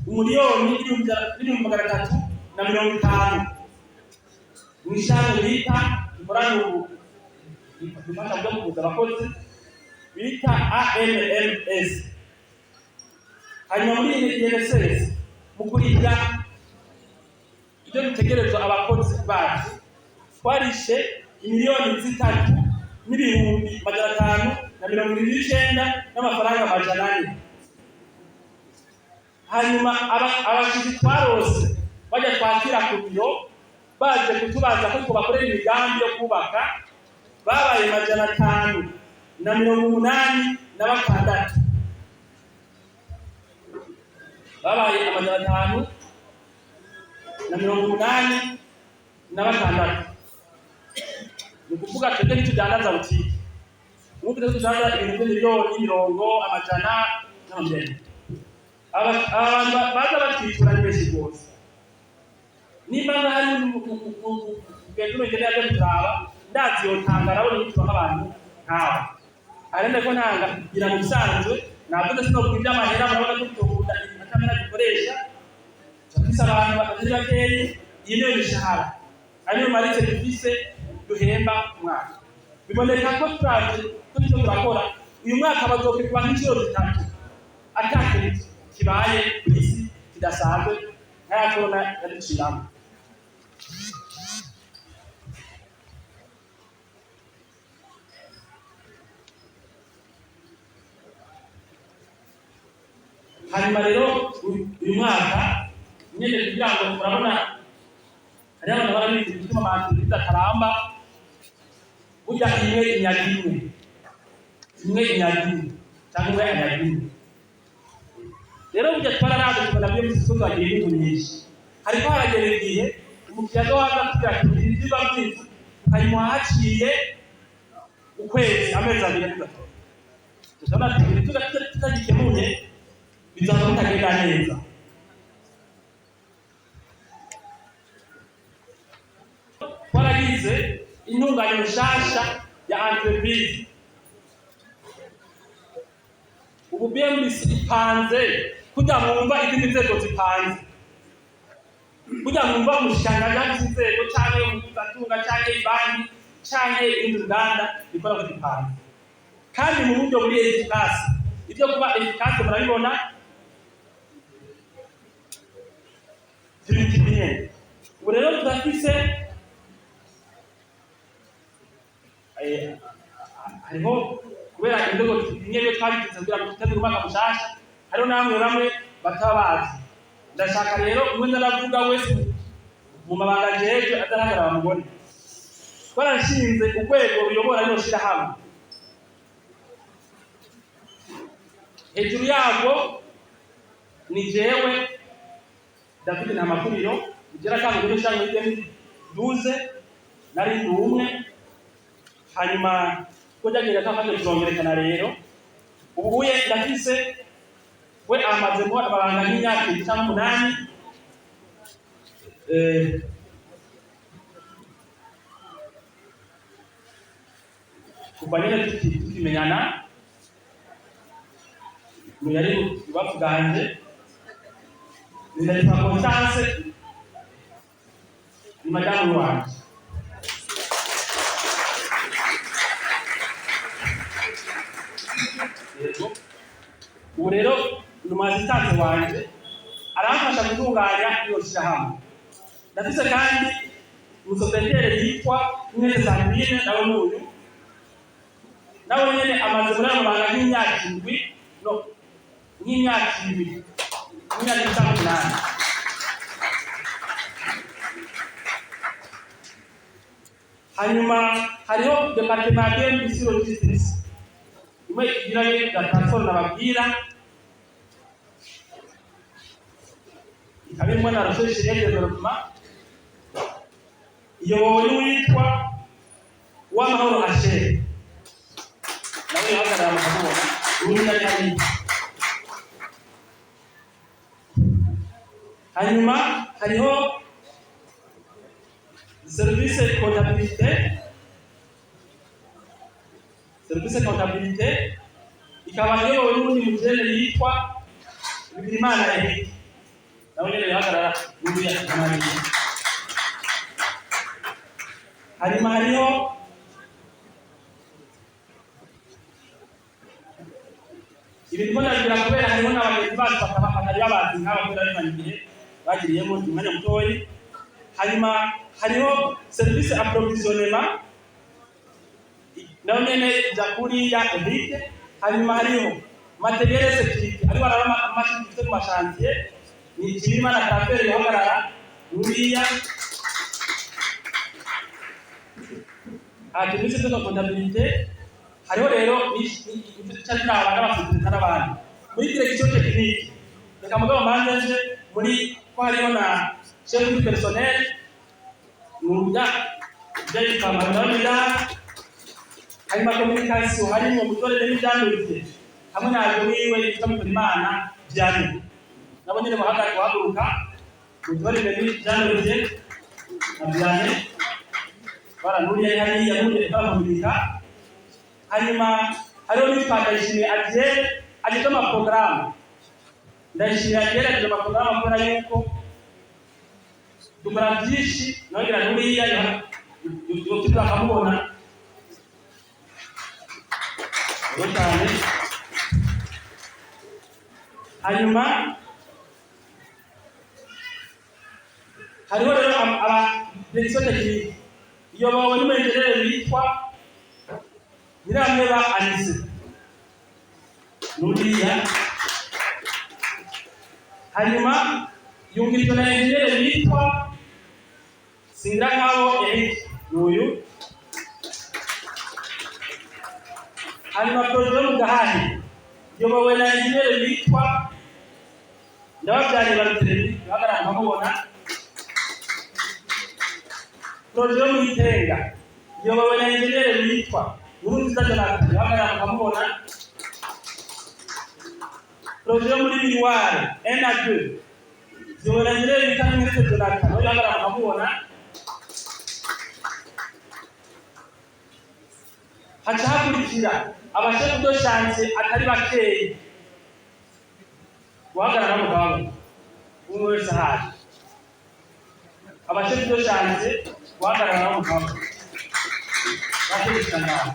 Speaker 1: 1,350,000 mu ishami bita dukoranye ubu, dufasha byo kuvuza abakozi, bita ANMS. Hanyuma muri INSS, mu kurihira ibyo dutegerezwa abakozi bacu, twarishe 3,579,400. Hanyuma abashitsi twarose, bajya twakira ku biro baje kutubaza ko twabakorera imigambi yo kubaka, babaye 586. Babaye 586. Ni ukuvuga twebwe ntitudandaza butike nk'uko tudandaza ibintu by'imiliyoni mirongo amajana n'amajana. Aba bantu baza batwitura ni benshi rwose. Nimba hari mugenzi w'umugeni yaje kuturaba, ndazi yotanga, arabona yitura nk'abantu nk'aba arende ko ntanga kugira mu bisanzwe. Navuze sinovuga iby'amahera, murabona ko bitokunda akamera dukoresha. Turafise abantu batari bakeyi. Iyi niyo mishahara, ariyo marite dufise duhemba ku mwaka. Biboneka ko turavye ko turiko turakora, uyu mwaka bazokwikuba nk'inshuro zitatu, ata kintu kibaye ku isi kidasanzwe nk'aya korona yaduciramo. Hanyuma rero uyu mwaka nyene, kugira ngo murabona hariho abantu barabizi igituma ama entreprises ataramba, burya imwe inyaga imwe, imwe inyaga imwe cyangwa umwe anyaga imwe. Rero burya twararavye, tubona byo ko twagira inyungu nyinshi, hariko haragera igihe umukiriya aza waza kugira ati ivyigwa vy'inzu, ukayimuha haciye ukwezi, amezi 2, tugatora, tukabona ati tutagikemuye bizaza bitagenda neza. Twaragize intunganyo nshasha ya entreprise. Ubu BMBC ipanze kujya mwumva izindi nzego zipanze, kujya mwumva umushikiranganji afise inzego, canke umuguzatunga, canke ibanki, canke ibindi ruganda bikora ko gipanze, kandi mu buryo buri efficace. Ibyo kuba efficace murabibona, turi nyene. Ubu rero turafise hariho kubera inzego zimwe twabigize kugira ngo twitegure umwaka mushasha, hariho namwe bamwe bataba bazi. Ndashaka rero umwe ndaravuga wese mu mabanga ajejwe adahagarara mubone. Twarashinze urwego ruyobora rino shirahamwe, hejuru yarwo ni jewe David Ntamakuriro ugera kandi muri shirahamwe 2012, nari ndi umwe. Hanyuma ko byagenda kafashe turongerekana. Rero ubu uye ndafise we amaze kuba amabanga nk'imyaka 7 cyangwa 8. Kuva nyene tukimenyana, ngo yari iwacu bwanje, ndayitwa Constance, ni madamu wanje. Yego, ubu rero ni umu assistante wanje, aramfasha gutunganya iyo shirahamwe. Ndafise kandi umu secrétaire yitwa Mwene Sandrine, nawe n'uyu nawe nyene amaze muri ayo mabanga nk'imyaka 7. no nk'imyaka 2, imyaka 18. Hanyuma hariho département ya BMBC Logistics, imwe igira ya transport nababwira, ikaba irimo na recherche et développement, iyobowe n'uwitwa Uwamahoro Ashere, nawe yahagarara mukamubona urundi ari hariya. Hanyuma hariho service comptabilité. Service comptabilité ikaba iyobowe n'uwundi mujene yitwa Bigirimana Eric, nawe nyene yahagarara n'uriya Mariya. Hanyuma hariho ibintu mbona kubera hariho n'abagenzi bacu bakaba batari babazi nk'aba, kubera bimara igihe bagiriyemo umwanya mutoyi. Hanyuma hariho service approvisionnement, nayo nyene ija kuriya Eric. Hanyuma hariho matériel sécurité, ariho araba amashini dufite ku ma chantier, ni Kirimana Karaferi uhagarara uriya. Ati de comptabilité hariho rero icyo kiraba n'abasirikare n'abandi muri direction technique. Reka mugabo mbanze nje muri ko hariho na chef du personnel nuda yitwa Manuel. Hanyuma communication harimo Mutore n'Ibyanduriye hamwe na wiwe yitwa Mutore Vianney, nabo nyene bahagarika guhaguruka. Mutore n'Ibyanduriye na Vianney baranuriye hariya nuriye baramurika. Hanyuma hariho n'uwitwa Ndayishimiye Adriel, ageze amaporogaramu. Ndayishimiye Adriel ageze amaporogaramu kubera yuko dukora byinshi, nongera nuriya yotuba akamubona rero cyane. Hanyuma hariho rero aba direction technique iyobowe n'umuenjeneri witwa Nyiramweba Anise, nuriya. Hanyuma yungirijwe na enjeneri witwa Singirankabo Eric, n'uyu. Hanyuma projet yo mu Gahahe iyobowe na enjeneri witwa Ndababyariye Baruteri, bahagarara nkamubona. Projet yo mu Gitenga iyobowe na enjeneri witwa Nkurunziza Jonathan, bahagarara nkamubona. Projet yo muri Miriware 1 na 2 iyobowe na enjeneri witwa Nkurunziza Jonathan, nawe bahagarara nkamubona. Haca hakurikira aba chefs de chantier atari bakeyi, guhagarara mugabo umwe wese ahari. Aba chefs de chantier guhagarara mugabo bakurikira ngaho.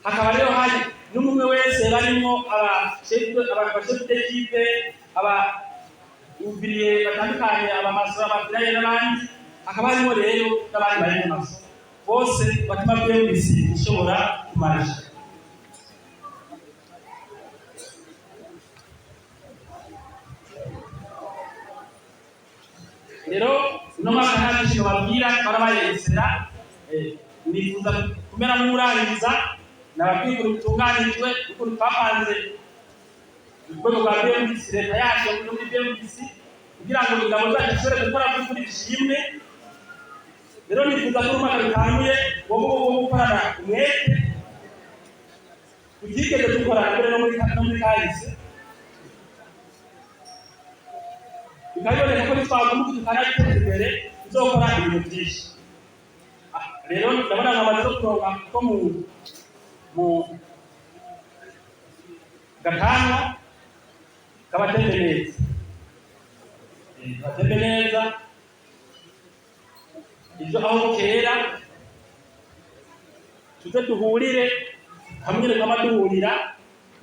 Speaker 1: Hakaba rero hari n'umwe wese barimo aba chefs d'équipe, aba ouvrier batandukanye, aba maçon, abafiraye n'abandi. Hakaba harimo rero n'abandi bari mu maçon, bose batuma BMBC ishobora kumarisha. Rero uno mwaka nta byinshi babwira, twarabaye excellent. Nifuza kumera nk'urangiza nababwiye ukuntu bitunganijwe, ukuntu twapanze urwego rwa BMBC, leta yacu yo muri BMBC, kugira ngo ingabo zacu zishobore gukora by'ukuri zishimwe. Rero nifuza ko umwaka bitanguye wo gukorana umwete tutigeze dukorana mbere no muri kahise, bikaba biboneka ko nitwaguma tukanabiteza imbere tuzokora ibintu byinshi. Rero ndabona nkamaze no kuronka ko mu gakanwa kabatembe neza. Kabatembe neza ibyo aho bukera tuze duhurire hamwe nyene twama duhurira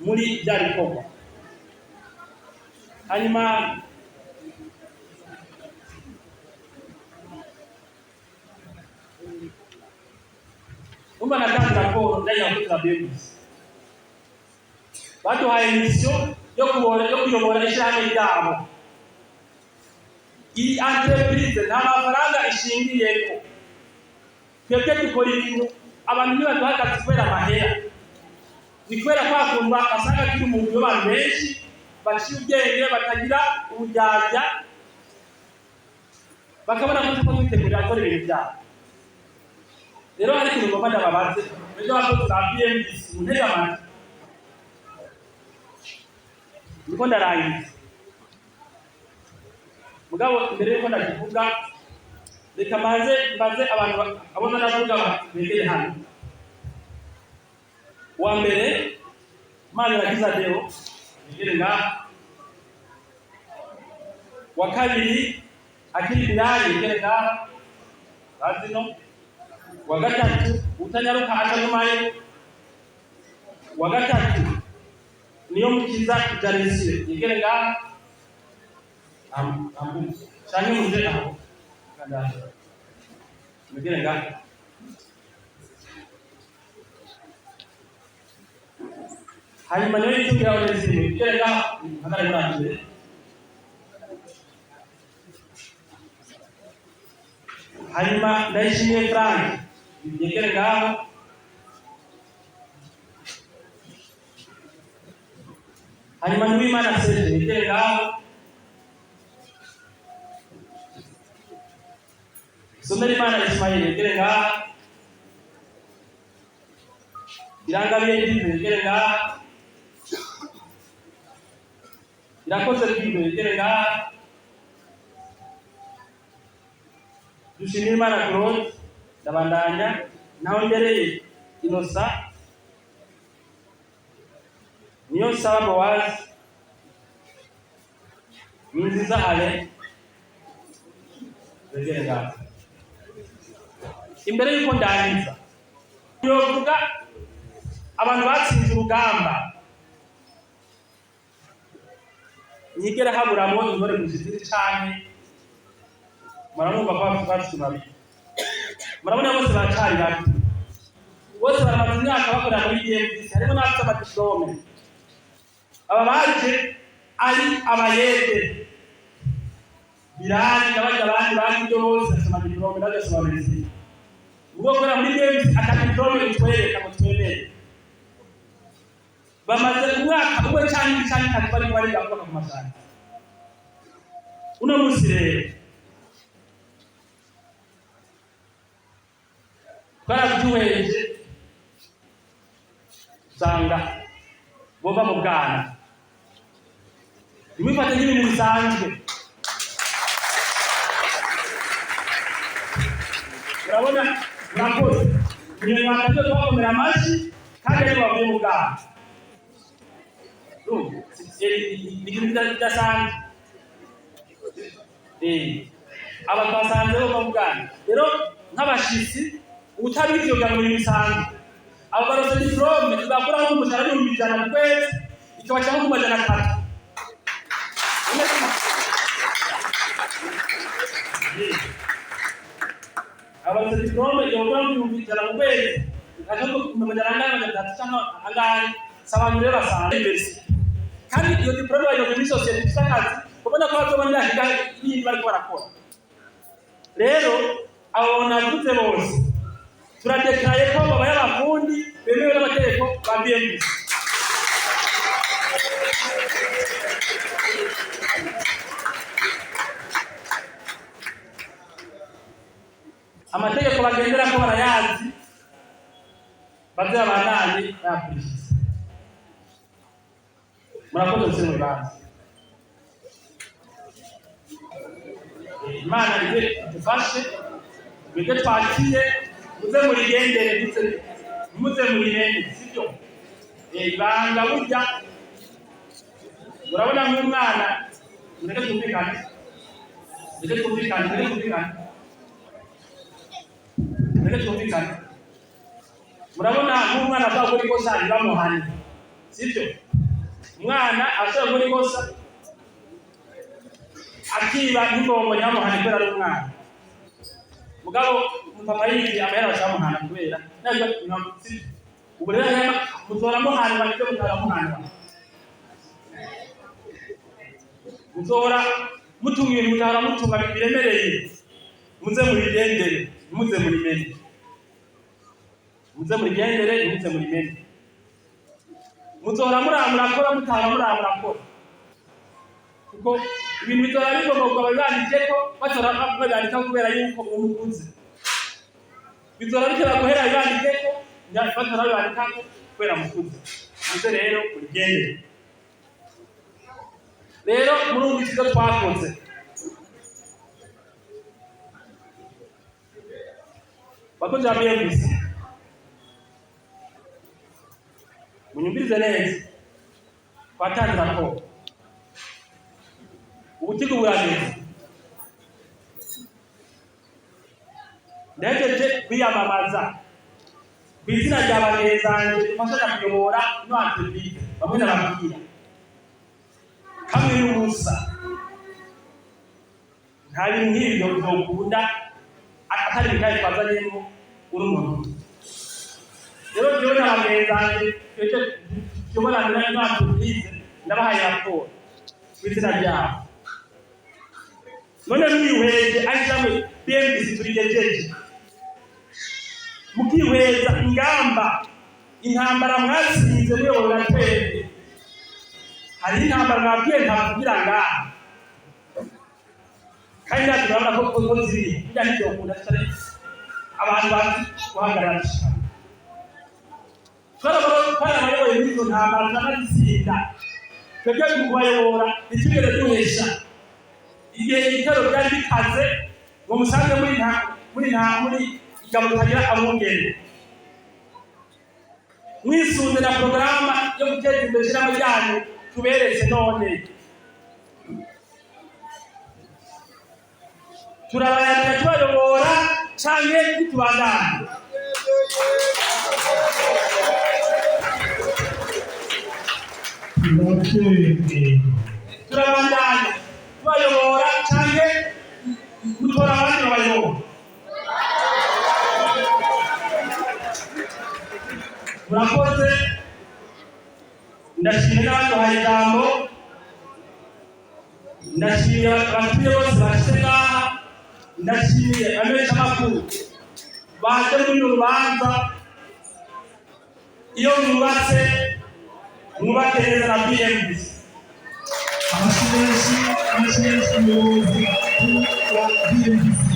Speaker 1: muri bya bikorwa. Hanyuma Umva, natanze raporo ndajya abakozi ba BMBC, baduhaye mission yo kubora, yo kuyobora ishyirahamwe ryabo. Iyi entreprise nta mafaranga ishingiyeko. Twebwe dukora ibintu, abantu ntibaduha akazi kubera amahera, ni kubera kwa kuntu basanga turi mu mugwi w'abantu benshi baciye ubwenge, batagira uburyarya, bakabona ko turiko twitegurira gukora ibintu byabo. Rero hari ikintu ngomba ndababaze ejo, abakozi ba BMBC, muntege amatwi, ndiko ndarangiza. Mugabo imbere yuko ndakivuga, reka mbanze mbaze abantu abona ndavuga begere hano. Uwa mbere, Manirakiza Deo, begere ngaha. Wa kabiri, Akili Bilali, begere ngaha bazino. Wa gatatu, utanyaruka acagumayo. Wa gatatu, niyo mukiza Janisire, yegere ngaha. Ambu canke muje aho kandaje, mugere ngaha. Hanyuma niyo yitungira Onesime, mugere ngaha, mpagare murangire. Hanyuma Ndayishimiye Frank, yegere ngaho. Hanyuma Nduwimana Serge, yegere ngaho. Somerimana Ismail, yegere ngaha. Irangabiye Dive, yegere ngaha. Irakoze Dive, yegere ngaha. Dushimirimana Claude. Ndabandanya: Ntahondereye Innocent, Niyonsaba Boaz, Ninziza Ale, yegere ngaha. Imbere y'uko ndangiza, yovuga abantu batsinze urugamba, nyigera haburamo intore muzitiri canke muramwumva ko bafite babiri. Murabona bose baracari bato, bose baramaze imyaka bakorera muri BMBC, harimo n'abafite ama diplômes. Aba baje ari abayede, Birani n'abandi, abandi baje bose bafite ama diplômes, n'agasobanurizi ubwo gukorera muri BMBC ata diplôme utwereka ngo twemere. Bamaze umwaka umwe canke ibiri canke itatu bariko bariga kubaka ku mashanyarazi. Uno munsi rero twarabyuheje, usanga bova mu bwana. Ntimwifate nk'ibintu bisanzwe. Urabona, murakoze, umunyarwanda byo twakomera amashyi kandi ari bavuye mu bwana. Ni ibintu bidasanzwe. Aba twasanze bava mu bwana rero nk'abashitsi, utabizi yoga mu bintu bisanzwe. Abo barose diplôme ibakuraho umushahara 100,000 ku kwezi ikabashyiraho ku 300. Abarose diplôme ibakuraho 100,000 ku kwezi ikajya ku 400, 300 cyangwa angahe. Si abantu rero basanzwe université, kandi iyo diplôme bayironka muri société ifite akazi, ubona ko bazobona imyaka ingahe yindi bariko barakora. Rero abo navuze bose turadekaraye ko babaye abafundi bemewe n'amategeko ba BMBC. Amategeko bagenderako barayazi, baze babandanye bayakurikiza. Murakoze gusubira mu bibanza. Imana ize idufashe, mwebwe twakire, muze murigendere, muze murirende, sibyo? Ibanga burya murabona nk'umwana, mureke twumvikane, mureke twumvikane, mureke twumvikane, mureke twumvikane. Murabona nk'umwana ashobora gukora ikosa ntibamuhane, sibyo? Umwana ashobora gukora ikosa akiba nk'imbongo, ntibamuhane kubera ari umwana. Mugabo umupapa yivye amahera bacamuhana kubera ubu rero muzohora muhanwa ibyo muzohora muhanwa, muzohora mutunga ibintu mutahora mutunga biremereye. Muze murigendere, ntimuze murimene. Muze murigendere, ntimuze murimene. Muzohora muramurakora mutahora muramurakora, kuko ibintu bizohora bigomorwa babibandikeko, batora babandikako kubera yuko ubu mukuze. Bizohora bitera guhera bibandikeko, batora babandikako kubera mukuze. Muze rero murigendere. Rero murumvise ibyo twakoze. Bakozi ba BMBC, munyumvirize neza. Twatanze raporo, ubutigu burageze. Ndahejeje kwiyamamaza ku izina rya bagenzi banje dufashanya kuyobora ino entreprise. Bamwe nababwira kamwe n'ubusa, nta bintu nk'ibyo byokunda atari ibitayi twazanyemo uri umuntu. Rero jewe na bagenzi banje twebwe tuyobora ino entreprise, ndabahaye raporo ku izina ryabo. None mwihweje ari jamwe BMBC turigejeje, mukihweza ingamba, intambara mwatsinze muyobora twebwe. Hari intambara mwabwiye ntavugira ngaha, kandi natwe turabona ko ziri burya ntibyokunda tutari abantu bazi guhagarara dushikama. Twarabayoboye muri izo ntambara, turanazitsinda. Twebwe mu kubayobora ntitwigeze duhesha. Igihe ibitero byari bikaze ngo musange muri ingabo zitagira abungere, mwisunze na porogaramu yo guteza imbere ishyirahamwe ryanyu tuberetse. None turabayarira tubayobora canke ntitubandanye?
Speaker 2: Turakwemeye.
Speaker 1: Turabandanya tubayobora canke mutora abandi babayobora? Murakoze, ndashimye n'abaduhaye ijambo, ndashimiye abatuye bose bashyize ngaha, ndashimiye abamenyeshamakuru baje muri uru rubanza. Iyo mwubatse, mwubake neza na BMBC.
Speaker 2: Amashyi menshi, amashyi menshi, umuyobozi mukuru wa BMBC.